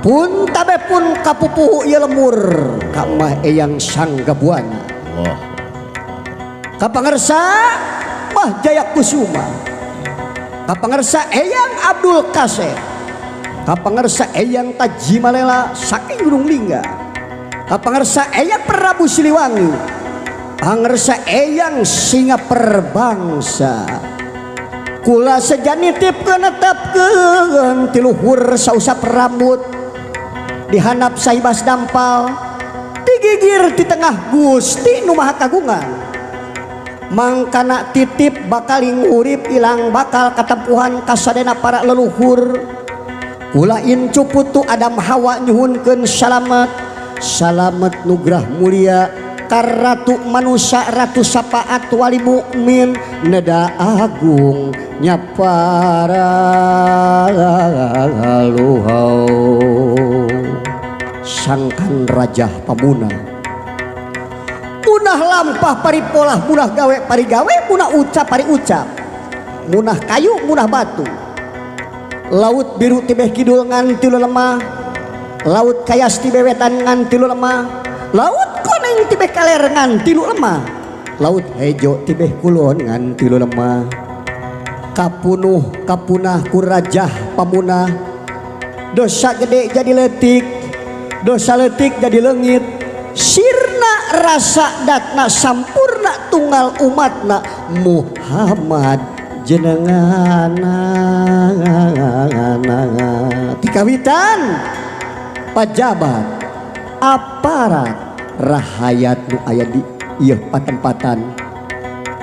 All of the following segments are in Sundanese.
Pun tabe pun kapupuhu ieu lemur ka Mah Eyang Sanggabuana. Allah. Ka pangersa Mbah Jaya Kusuma. Ka pangersa Eyang Abdul Kasep. Ka pangersa Eyang Tajimalela saking Gunung Lingga. Ka pangersa Eyang Prabu Siliwangi. Pangersa Eyang Singa Perbangsa. Kula seja nitipkeun netepkeun ti luhur sausap rambut dihandap saibas dampal tigigir di tengah Gusti nu Maha Kagungan mangkana titip bakal urip ilang bakal katempuhan kasadena para leluhur kula incu putu Adam Hawa nyuhunkeun salamet salamet nugrah mulia karatu manusia ratu sapaat wali mukmin neda agung nyapara luhau sangkan rajah pamuna munah lampah paripolah munah gawe parigawe munah ucap pari ucap munah kayu munah batu laut biru tibeh kidul ngan tilu lemah laut kayas tibeh wetan ngan tilu lemah laut koneng tibeh kaler ngan tilu lemah laut hejo tibeh kulon ngan tilu lemah kapunuh kapunah ku rajah pamunah dosa gede jadi letik dosa letik jadi leungit sirna rasa datna sampurna tunggal umatna Muhammad jenengana tikawitan pajabat aparat rahayat nu aya di ieu patempatan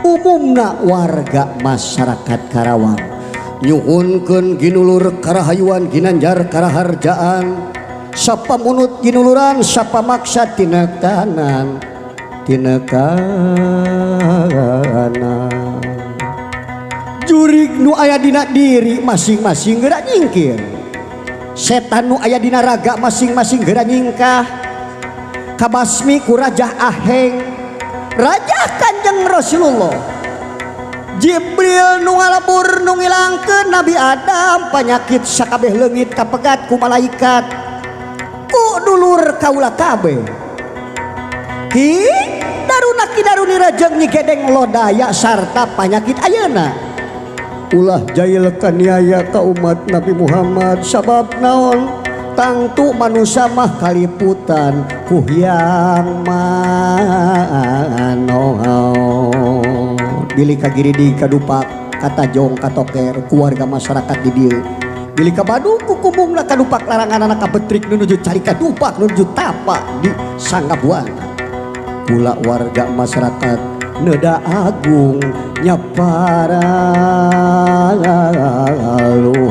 umumna warga masyarakat Karawang nyuhunkeun ginulur karahayuan ginanjar karaharjaan sapa munut ginuluran sapa maksa tinekanan tinekanan jurig nu aya dina diri masing-masing geura nyingkir setan nu aya dina raga masing-masing geura nyingkah kabasmi ku Rajah Aheng Rajah Kanjeng Rasulullah Jibril nu ngalebur nu ngilangkeun Nabi Adam panyakit sakabeh leungit kapegat ku malaikat ku dulur kaula kabeh ki daruna ki daruni rajeng Nyi Gedeng Lodaya sarta panyakit ayeuna ulah jail kaniaya ka umat Nabi Muhammad sabab naon tangtu manusia mah kaliputan ku hyang manohon bilih kagiridi kadupak katajong katoker keluarga masyarakat di dieu bilih kabadu kukumbungna kadupak larangan anak kabetrik nuju cari kadupak nuju tapak di Sanggabuana kula warga masyarakat neda agung nyapara luhur.